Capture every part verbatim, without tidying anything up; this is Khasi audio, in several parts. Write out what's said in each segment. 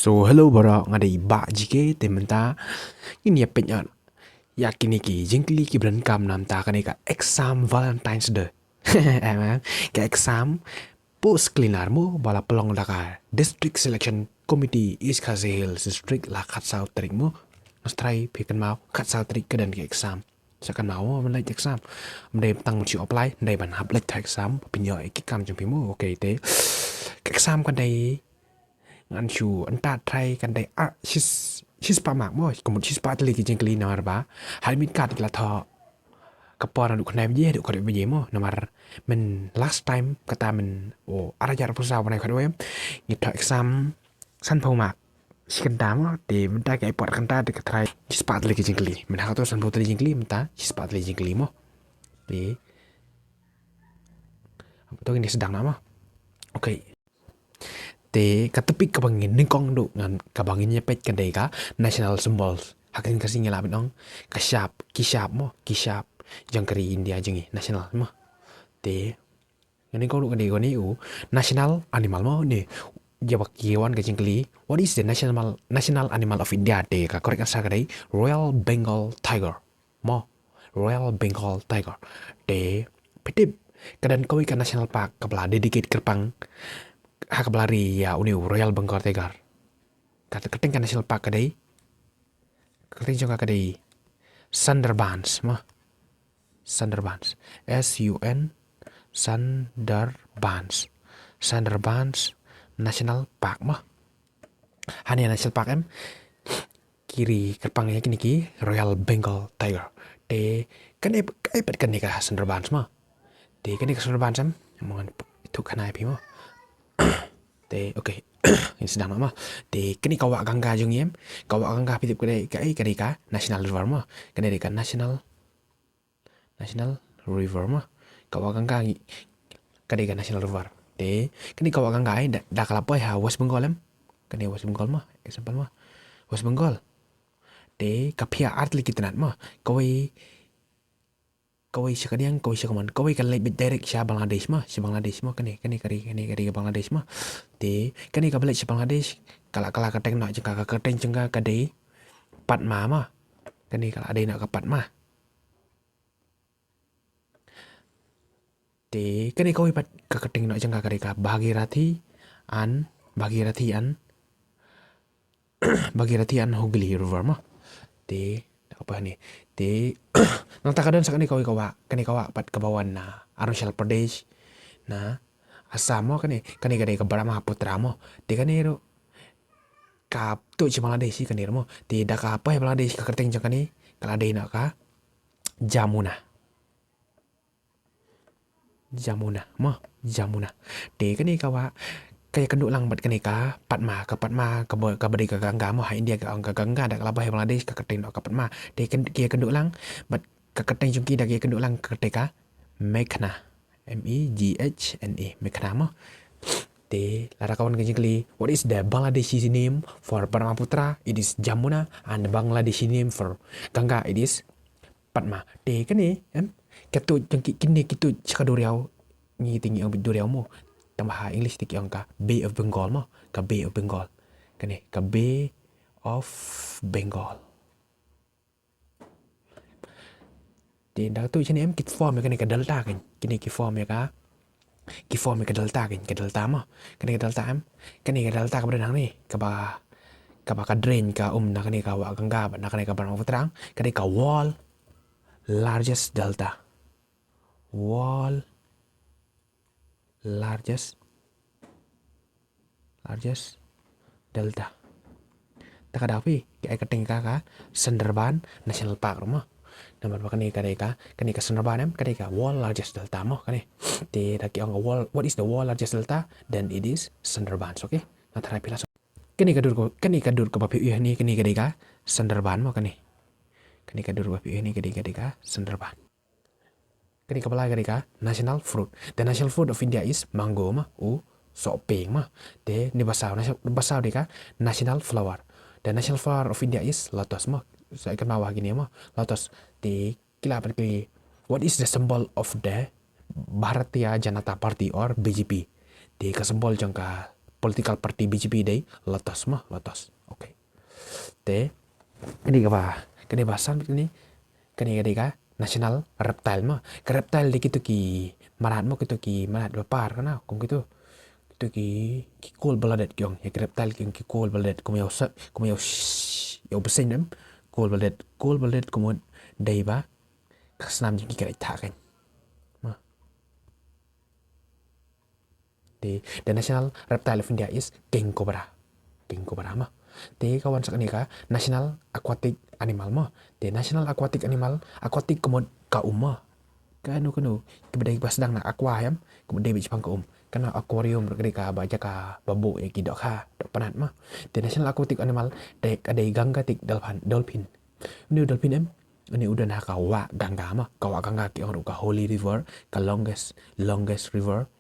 So hello baroh, nga dei Bah G K. Te mynta ngin ïa peit ïa kine ki jingkylli kiba donkam namar kane ka exam Valentine's Day. Em, em, ka exam post cleaner mo ba la pynlong da ka District Selection Committee East Khasi Hills District la khatsaw tarik mo. Nga tharai phi kynmaw khatsaw tarik ka don ka exam. Sa kynmaw mo ban leit exam. Ym dei tang ban shu apply, ym dei ban hap leit exam, pynïoh ïa ki kam jong phi mo. Okay, te ka exam ka dei ngan shu ynda tharai kan dei ar, shis, shispah mark mo, ka mut shispah tylli ki jingkylli namar ba ha limit ka la thoh ka por naduh khyndai baje haduh khatriet baje mo, namar mynta last time kata mynta, oh, ar hajar arphew saw bnai khatwei ngi thoh exam sanphew mark shi kynta mo, te mynta ka ai por kynta te ka tharai shispah tylli ki jingkylli. Mynta ha kato sanphew tylli jingkylli, mynta shispah tylli jingkylli mo. Te to ngin sdang noh mo. Okay. Te ka topic kaba ngin nyngkong duh ngan, kaba ngin ïa peit ka dei ka national symbols. Ha ka ktien Khasi ngi lah ban ong ka shap, ki shap mo, ki shap jong ka ri India jong ngi, national mo. Te ngin nyngkong duh ka dei kane u national animal mo, ne ïa ba ki wan ka jingkylli, what is the national, national animal of India? Te ka correct answer ka dei Royal Bengal Tiger mo. Royal Bengal Tiger. Te phi tip, ka don kawei ka national park kaba la dedicate kyrpang ha kaba la ri ïa une u Royal Bengal Tiger. Ka kyrteng ka national park ka dei, ka kyrteng jong ka ka dei Sundarbans mo. Sundarbans, S U N, Sundarbans, Sundarbans National Park mo. Hangne national park em ki ri kyrpang ïa kine ki Royal Bengal Tiger. Te kane, kaei pat kane ka Sundarbans mo. Te kane ka Sundarbans em, mo ngan ïathuh khana ïa phi mo. Te okay, ngin sdang noh mo. Te kane ka wah Ganga jong ngi em, ka wah Ganga phi tip ka dei kaei? Ka dei ka national river mo. Ka dei ka national, national river mo. Ka wah Ganga ngi, ka dei ka national river. Te kane ka wah Ganga ai da, da ka la poi ha West Bengal em. Kane West Bengal mo, example mo, West Bengal. Te ka phiah artylli ki tnat mo. Kawei, kawei sha kadiang, kawei sha kamon. Kawei ka leit beit direct sha Bangladesh mo, sha Bangladesh mo. Kane, kane ka ri, kane ka ri ka Bangladesh mo. Te kane kaba leit sha Bangladesh ka la, ka la kyrteng noh jong ka, ka kyrteng jong ka ka dei Padma mo. Kane ka la dei noh ka Padma. Te kane kawei pat ka kyrteng noh jong ka ka dei ka Bhagirathi and, Bhagirathi and, Bhagirathi and Hooghly River mo. Te da ka poi hangne. Te nangta ka don sa kane kawei ka wah, kane ka wah pat kaba wan na Arunachal Pradesh, na Assam mo kane, kane ka dei ka Brahmaputra mo. Te kane ruh ka tuid sha Bangladesh kane ruh mo. Te da ka poi Bangladesh ka kyrteng jong kane ka la dei noh ka Jamuna. Jamuna mo, Jamuna. Te kane ka wah ka ïakynduh lang bad kane ka Padma, ka Padma kaba, kaba dei ka Ganga mo. Ha India ki ong ka Ganga, da ka la poi Bangladesh ka kyrteng noh ka Padma. Te kan, ki ïakynduh lang bad ka kyrteng jong ki, da ki ïakynduh lang ka kyrteng ka Meghna. M E G H N A, Meghna mo. Te lada ka wan ka jingkylli, what is the Bangladeshi name for Brahmaputra? It is Jamuna, and the Bangladeshi name for Ganga, it is Padma. Te kane em, ka tuid jong ki, kine ki tuid sha ka duriaw, ngi te ngi ong beit duriaw mo, tangba ha English te ki ong ka Bay of Bengal mo, ka Bay of Bengal. Kane ka Bay of Bengal. Te da ka tuid shane em ki form ïa kane ka delta, kane, kine ki form ïa ka, ki form ïa ka delta, kane ka delta mo. Kane ka delta em, kane ka delta kaba don hangne, kaba, kaba ka drain ka um na kane ka wah Ganga bad na kane ka Brahmaputra, ka dei ka world largest delta. World largest, largest delta. Te ka daw phi, ki ai kyrteng ka, ka Sundarban National Park ruh mo. Namar ba kane ka dei ka, kane ka Sundarban em, ka dei ka world largest delta mo kane. Te da ki ong ka world, what is the world largest delta? Then it is Sundarbans, okay? Nga tharai phi la sngewthuh. Kane ka dur ko, kane ka dur kaba phi ïohi hangne, kane ka dei ka Sundarban mo kane. Kane ka dur kaba phi ïohi hangne ka dei, ka dei ka Sundarban. Kane kaba lai ka dei ka national fruit. The national fruit of India is mango mo, u sohpieng mo. Te ne ba saw, nation-, ba saw dei ka national flower. The national flower of India is lotus mo. Sa ïa kynmaw ha kine mo, lotus. Te ki la pynkylli, what is the symbol of the Bharatiya Janata Party or B J P? Te ka symbol jong ka political party B J P dei Lotus mo, Lotus. Okay. Te kane kaba, kane ba san kane, kane ka dei ka national reptile mo. Ka reptile dei kito ki mrad mo, kito ki mrad ba par kane, kum kito. Kito ki, ki cold blooded ki ong, ïa ki reptile ki ong ki cold blooded, kum ïa u sa, kum ïa u sh-, ïa u bseiñ em, cold blooded, cold blooded kumno dei ba ka snam jong ki ka dei thah kan. Mo. Te, the national reptile of India is king cobra. King cobra mo. Te ka wan sa kane ka national aquatic animal mo. Te national aquatic animal, aquatic ka mut ka um mo. Kano kano, kiba dei ba sdang na aqua em, ka mut dei ba shaphang ka um. Kane aquarium, ka dei kaba jaka ba buh ïa ki dohkha, dohpynat mo. Te national aquatic animal, te ka dei gangatic dolphin, dolphin. Une u dolphin em, une u don ha ka wah Ganga mo, ka wah Ganga ki ong ruh ka holy river, ka longest, longest river,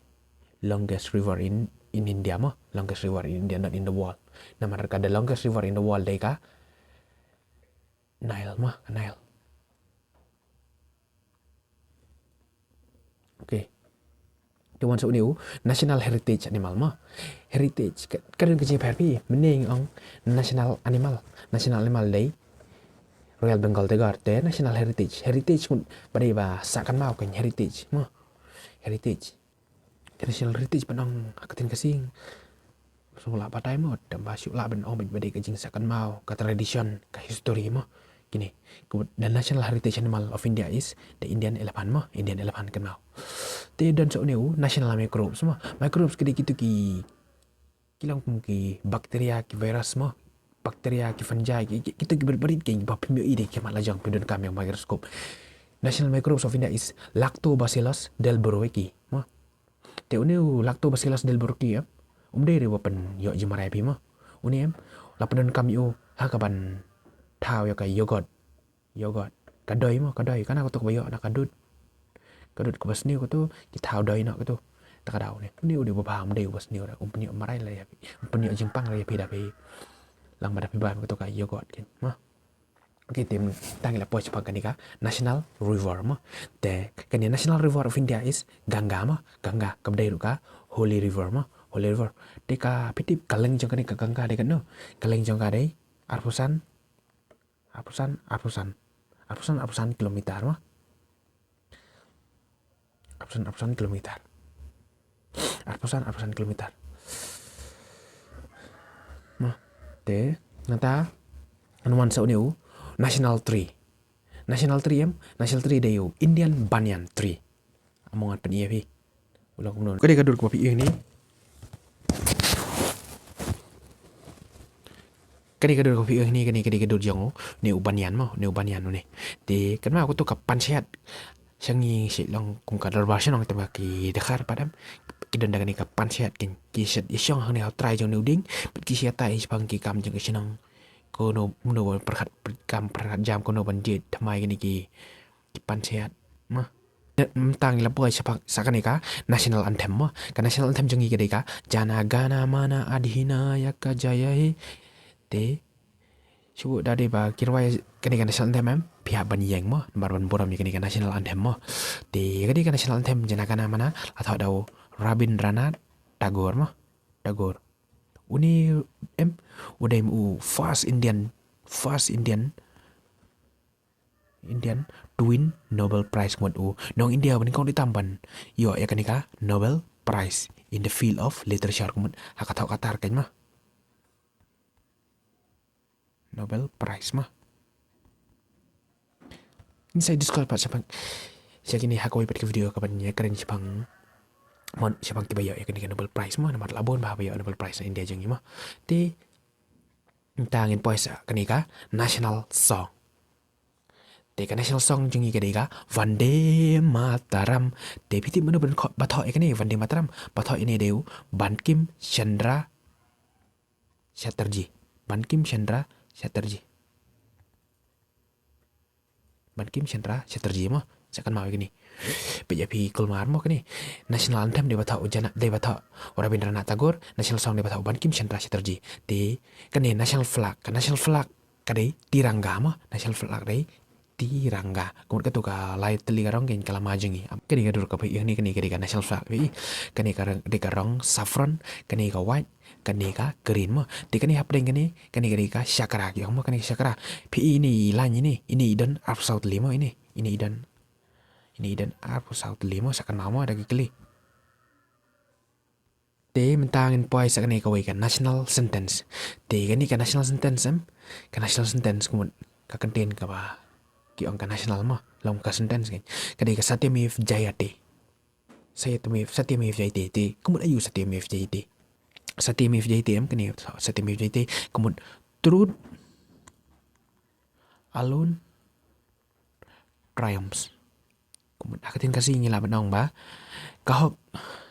longest river in, in India mo, longest river in India, not in the world. Namar ka the longest river in the world dei ka Nile mo, ka Nile. Okay. Te wan sa une u national heritage animal mo. Heritage, ka, ka don ka jingpher phi, mynne ngi ong national animal. National animal dei Royal Bengal tiger, te national heritage. Heritage ka mut ba dei ba sah kynmaw kan, heritage mo. Heritage. National heritage ban ong ha ka ktien Khasi. Shu lah batai mo, tang ba shu lah ban ong ba dei ka jingsah kynmaw, ka tradition, ka history mo. Kine, ka mut the national heritage animal of India is the Indian elephant mo, Indian elephant kynmaw. Te don sa une u national microbes mo. Microbes ki dei kito ki, ki long kum ki bacteria, ki virus mo. Bacteria, ki fungi, ki, ki, kito ki barit barit ki ba phim ïohi de ki mat lajong phi donkam ïa u microscope. National microbes of India is Lactobacillus delbrueckii mo. Te une u Lactobacillus delbrueckii em, um dei ruh ba pynïoh jingmyntoi phi mo. Une em, la pyndonkam ïa u ha kaban thaw ïa ka yogurt. Yogurt. Ka doi mo, ka doi. Kane kato kaba ïoh na ka dud. Ka dud kaba sniew kato, ki thaw doi noh kato. Te ka dei une. Une u dei uba bha, um dei uba sniew ruh. Um pynïoh jingmyntoi ruh ïa phi. Um pynïoh jingpang ruh ïa phi da phi. Lang ba da phi bam kato ka yogurt kan mo. Okay, te mynta ngi la poi shaphang kane ka national river mo. Te kane national river of India is Ganga mo. Ganga, kaba dei ruh ka holy river mo. Holy river. Te ka, phi tip ka length jong kane ka Ganga dei katno? Ka length jong ka dei arphew san, arphew san, arphew san, arphew san, arphew san kilometer mo. Arphew san, arphew san kilometer. Arphew san, arphew san kilometer mo. Te nangta ngan wan sa une u national tree. National tree em, national tree dei u Indian banyan tree. Amo ngan pyni ïa phi. U long kumno. Ka dei ka dur kaba phi ïohi hangne. Ka dei ka dur kaba phi ïohi hangne, ka dei, ka dei ka dur jong u, une u banyan mo, une u banyan une. Te kynmaw kato ka panshad. Sha ngi shi long kum ka dorbar shnong, te ba ki dkhar pat em, ki don da kane ka panshad, ki, ki shad ïashong hangne ha u trai jong une u dieng, bad ki shad ïatai shaphang ki kam jong ka shnong. Kumno, kumno ban pyrkhat kam, pyrkhat jam, kumno ban jied thymmai kine ki, ki panshad mo. Mynta ngi la poi shaphang sa kane ka national anthem mo. Ka national anthem jong ngi ka dei ka Jana Gana Mana Adhinayaka Jaya He. Te shu da dei ba ki rwai kane ka national anthem em, phi hap ban ïeng mo, namar ban burom ïa kane ka national anthem mo. Te ka dei ka national anthem Jana Gana Mana, la thoh da u Rabindranath Tagore mo. Tagore. Une em, u dei u first Indian, first Indian, Indian to win Nobel Prize, ka mut u nong India ba nyngkong dei tam ban ïoh ïa kane ka Nobel Prize in the field of literature, ka mut ha ka thoh ka tar kan mo. Nobel Prize mo. Ngin sa discuss pat shaphang, sha kine ha kawei pat ka video kaban ïakren shaphang, mon, shaphang kiba ïoh ïa kane ka Nobel Prize mo, namar la bun bha ba ïoh Nobel Prize na India jong ngi mo. Te mynta ngin poi sa kane ka national song. Te ka national song jong ngi ka dei ka Vande Mataram. Te phi tip mano ba thoh ïa kane Vande Mataram? Ba thoh ïa kane dei u Bankim Chandra Chatterjee. Bankim Chandra Chatterjee. Bankim Chandra Chatterjee mo. Sa kynmaw ïa kane. Peit ïa phi kulmar mo kane. National anthem dei ba thoh u Jana, dei ba thoh u Rabindranath Tagore, national song dei ba thoh u Bankim Chandra Chatterjee. Te kane national flag, ka national flag ka dei Tiranga mo, national flag dei Tiranga. Ka mut kato ka lai tylli ka rong kein ka lama jong ngi. Kane ka dur kaba phi ïohi hangne, kane ka dei ka national flag, phi ïohi. Kane ka rong, dei ka rong saffron, kane ka white, kane ka green mo. Te kane hapdeng kane, kane ka dei ka chakra ki ong mo, kane ka chakra. Phi ine i line ine, ine i don arphew saw tylli mo ine, ine i don, ine i don arphew saw tylli mo, sa kynmaw mo da ki kylli. Te mynta ngin poi sa kane kawei ka national sentence. Te kane ka national sentence em, ka national sentence ka mut ka kyntien kaba ki ong ka national mo, long ka sentence kane. Ka dei ka Satyamev Jayate. Satyamev, Satyamev Jayate. Te ka mut aïu Satyamev Jayate? Satyamev Jayate em, kane Satyamev Jayate ka mut truth alone triumphs. Ka mut ha ka ktien Khasi ngi lah ban ong ba ka hok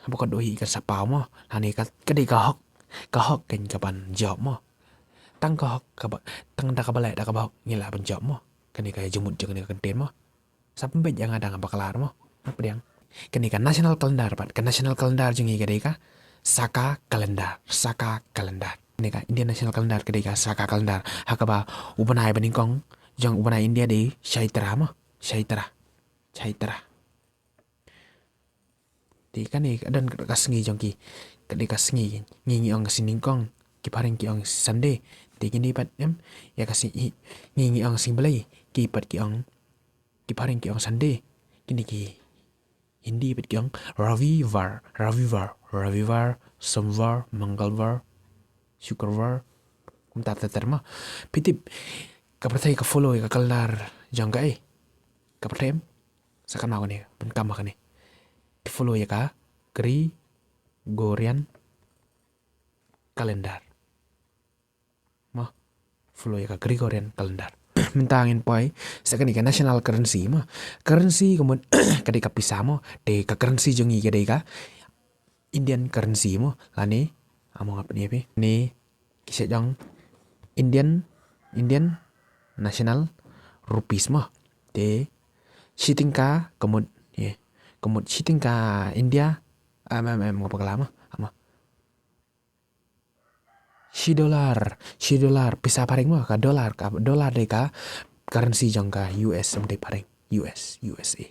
haba ka duh hi kan sa paw mo. Lane ka, ka dei ka hok, ka hok kan ka ban jop mo. Tang ka hok kaba, tang da kaba leh da kaba hok ngi lah ban jop mo. Kane ka jingmut jong kane ka kyntien mo. Sa pynbeit ïa nga da nga bakla mo. Hapdeng kane ka national calendar pat, ka national calendar jong ngi ka dei ka Saka calendar, Saka calendar. Kane ka Indian national calendar ka dei ka Saka calendar. Ha kaba u bnai ba nyngkong jong u bnai India dei Chaitra mo, Chaitra, Chaitra. Te kane ka don ka sngi jong ki, ka dei ka sngi, ngi ngi ong ka sngi nyngkong, ki phareng ki ong Sunday. Te kine pat em, ïa ka sngi, ngi ngi ong sngi Blei, ki pat ki ong, ki phareng ki ong Sunday. Kine ki Hindi pat ki ong Ravivar, Ravivar, Ravivar, Somvar, Mangalvar, Shukravar. Kumta ter ter mo. Phi tip ka pyrthei ka follow ïa ka calendar jong ka ei? Ka pyrthei em? Sa kynmaw kane, pyndonkam kane. Ki follow ïa ka Gregorian calendar. Mo, follow ïa ka Gregorian calendar. Mynta ngin poi sa kane ka national currency mo. Currency ka mut ka dei ka pisa mo. Te ka currency jong ngi ka dei ka Indian currency mo. Lane, amo nga pyni ïa phi. Ne ki sa ong Indian, Indian national rupees mo. Te shi tyngka ka mut, ïa, ka mut shi tyngka India. Em, em, em, nga bakla mo. Amo. Shi dollar, shi dollar, pisa phareng mo, ka dollar, ka dollar dei ka currency jong ka U S, em, dei phareng, U S, U S A.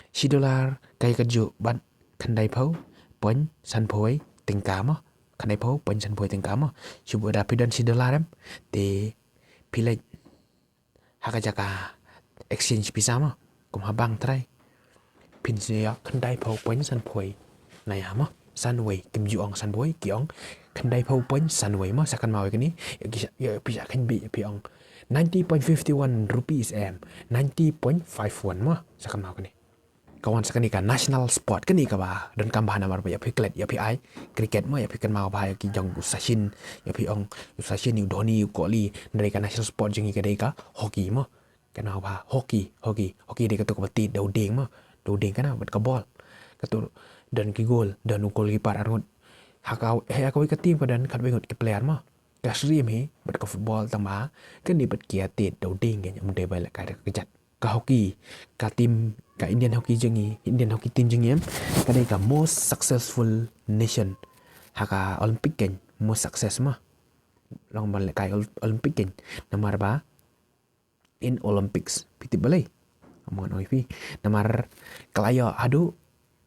Shi dollar ka ïa ka juh bad khyndaiphew point sanphew tyngka mo, khyndaiphew point sanphew tyngka mo. Shu bud da phi don shi dollar em, te phi leit ha ka jaka exchange pisa mo, kum ha bank trai. Phin sa ïoh khyndaiphew point sanphew. Na ïa mo, sanwei, kim ju ong sanphew, ki ong khyndaiphew point sanwei mo, sa kynmaw ïa kane, ïa ki sa, ïa phi sa kynmaw, phi ong ninety point fifty one rupees em, ninety point five one mo, sa kynmaw kane. Ka wan sa kane ka national sport, kane kaba donkam bha namar ba ïa phi klet, ïa phi ai cricket mo, ïa phi kynmaw bha ïa ki jong u Sachin, ïa phi ong u Sachin, u Dhoni, u Kohli, hynrei ka national sport jong ngi ka dei ka hockey mo. Kynmaw bha, hockey, hockey, hockey dei kato kaba tied da u dieng mo, da u dieng kane bad ka ball. Kato don ki goal, don u goalkeeper arngut. Ha ka, ha kawei ka team ka don khatwei ngut ki player mo. Ka syriem hi bad ka football, tang ba kane pat ki ïa tied da u dieng, kane ym dei ba lehkai da ka kjat. Ka hockey, ka team, ka Indian hockey jong ngi, Indian hockey team jong ngi em, ka dei ka most successful nation ha ka Olympic, kane most success mo. Long ban lehkai Ol-, Olympic, kane namar ba in Olympics, phi tip balei? Amo ngan ong ïa phi. Namar ka la ïoh haduh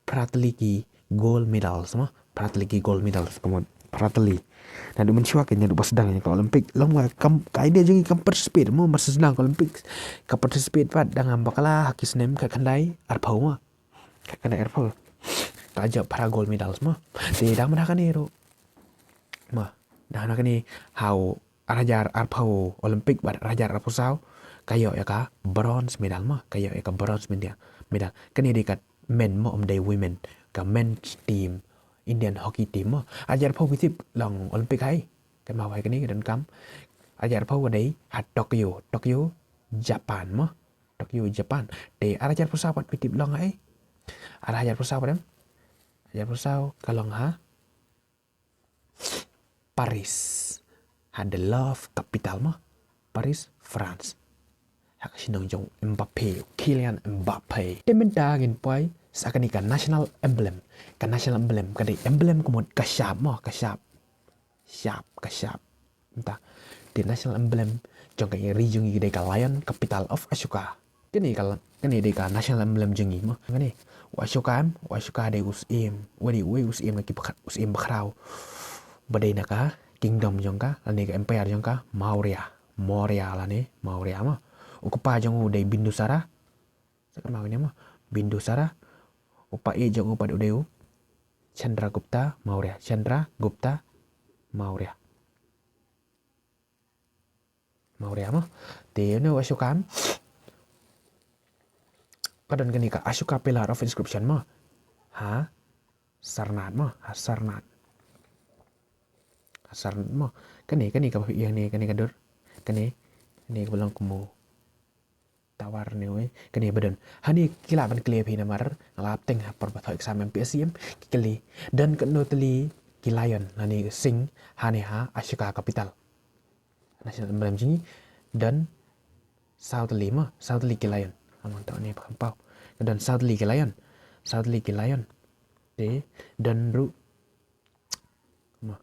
phra tylli ki gold medals mo, phra tylli ki gold medals, ka mut phra tylli. Naduh mynshuwa, kane naduh ba sdang ïa ka Olympic, long ba kam, ka India jong ngi kam participate mo, ba sdang ka Olympic. Ka participate pat da nga bakla ha ki snem khatkhyndai arphew mo. Khatkhyndai arphew. Ka la jop phra gold medals mo. Te dang mynta kane ruh mo, dang mynta kane ha u ar hajar arphew Olympic bad ar hajar arphew saw, ka ïoh ïa ka bronze medal mo, ka ïoh ïa ka bronze medal, medal. Kane dei ka men mo, ym dei women. Ka men team, Indian hockey team mo. Ar hajar arphew, phi tip long Olympic ha ei? Kynmaw bha ïa kane, ka donkam. Ar hajar arphew ka dei ha Tokyo, Tokyo, Japan mo. Tokyo, Japan. Te ar hajar arphew saw pat, phi tip long ha ei? Ar hajar arphew saw pat em, ar hajar arphew saw ka long ha Paris, ha the love capital mo, Paris, France. Ha ka shnong jong Mbappe, Kylian Mbappe. Te mynta ngin poi sa kane ka national emblem. Ka national emblem ka dei emblem, ka mut ka shap mo, ka shap. Shap, ka shap. Mynta, te national emblem jong ka ri jong ngi ka dei ka lion, capital of Ashoka. Kane ka la-, kane dei ka national emblem jong ngi mo. Kane, u Ashoka em, u Ashoka dei u syiem, u dei, u dei u syiem na ki bakha-, u syiem bakhraw. ba dei na ka kingdom jong ka, lane ka empire jong ka, Maurya. Maurya lane Maurya mo. U kpa jong u dei Bindusara. Sa kynmaw ïa kane mo. Bindusara. U paid jong u pat u dei u Chandragupta Maurya. Chandragupta Maurya. Maurya mo. Te une u Ashoka. Ka don kane ka Ashoka pillar of inscription mo. Ha Sarnath mo. Ha Sarnath. Ha Sarnath mo. Kane, kane ka ba ïa kane, kane ka dur. Kane, kane ka ba long kum u tower ne wei. Kane ba don. Hangne ki lah ban kylli phi namar nga la teng ha por ba thoh exam M P S C em. Ki kylli. Don katno tylli ki lion lane sing hangne ha Ashoka capital. National emblem jong ngi. Don saw tylli mo, saw tylli ki lion. Amang to ne pam paw. Don saw tylli ki lion. Saw tylli ki lion. Te don ruh mo.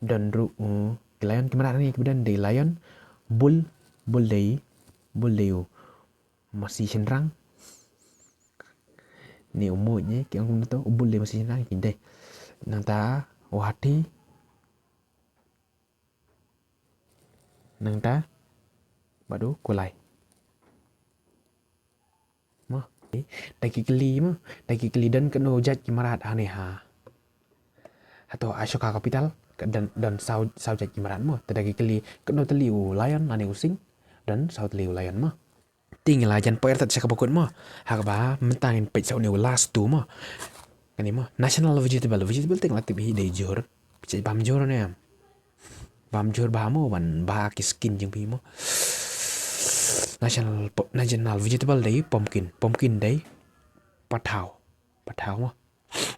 Don ruh u ki lion ki mrad hangne ki ba don dei lion, bul, bul dei, bul dei u masi shynrang. Ne u muid ne ki ong kumno to, u bul dei masi shynrang ki dei. Nangta u hathi. Nangta bad u kulai. Mo. Da ki kylli mo. Da ki kylli don katno jait ki mrad hangne ha. Hato Ashoka capital ka don, don saw, saw jait ki mrad mo. Te da ki kylli katno tylli u lion lane u sing. Don saw tylli u lion mo. Te ngi la jan poi artat sha kaba kut mo. Ha kaba mynta ngin peit sa une u last two mo. Kane mo. National vegetable. Vegetable te nga la tip hi dei jhur. Phi check bam jhur ne em. Bam jhur bha mo, ban bha ki skin jong phi mo. National po-, national vegetable dei pumpkin. Pumpkin dei pathaw. Pathaw mo.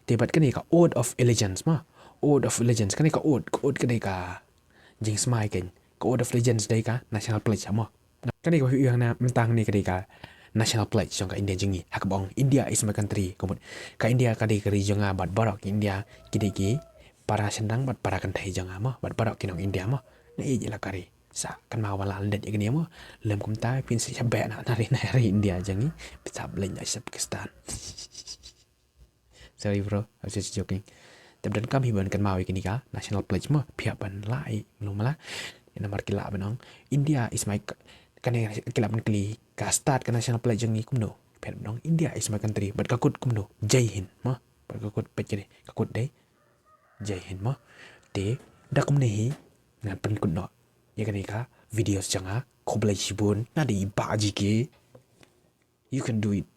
Te bad kane ka Oath of Allegiance mo. Oath of Allegiance. Kane ka oath, ka oath ka dei ka jingsmai kein. Ka Oath of Allegiance dei ka national pledge mo. Kane ka ba ïoh na mynta hangne ka dei ka national pledge jong ka India jong ngi. Ha kaba ong India is my country. Ka mut ka India ka dei ka ri jong nga bad baroh ki India ki dei ki para shynrang bad para kynthei jong nga mo. Bad baroh ki nong India mo. Nga ïeit ïa la ka ri. Sa kynmaw ba la lyndet ïa kane mo. Lem kumta phin sa ïa beh na, na ri, na ri India jong ngi. Phin sa beh na sha Pakistan. Sorry bro, I was just joking. Te ba donkam hi ban kynmaw ïa kane ka national pledge mo, phi hap ban lah ïa, mano mala. Ïa namar ki lah ban ong India is my c-, kane ki lah ban kylli ka start ka national pledge jong ngi kumno. Phi hap ban ong India is my country. Bad ka kut kumno? Jai Hind mo. Bad ka kut peit kane, ka kut dei Jai Hind mo. Te da kumne hi ngan pynkut noh ïa kane ka video jong nga. Khublei shibun. Nga dei i Bah G K. You can do it.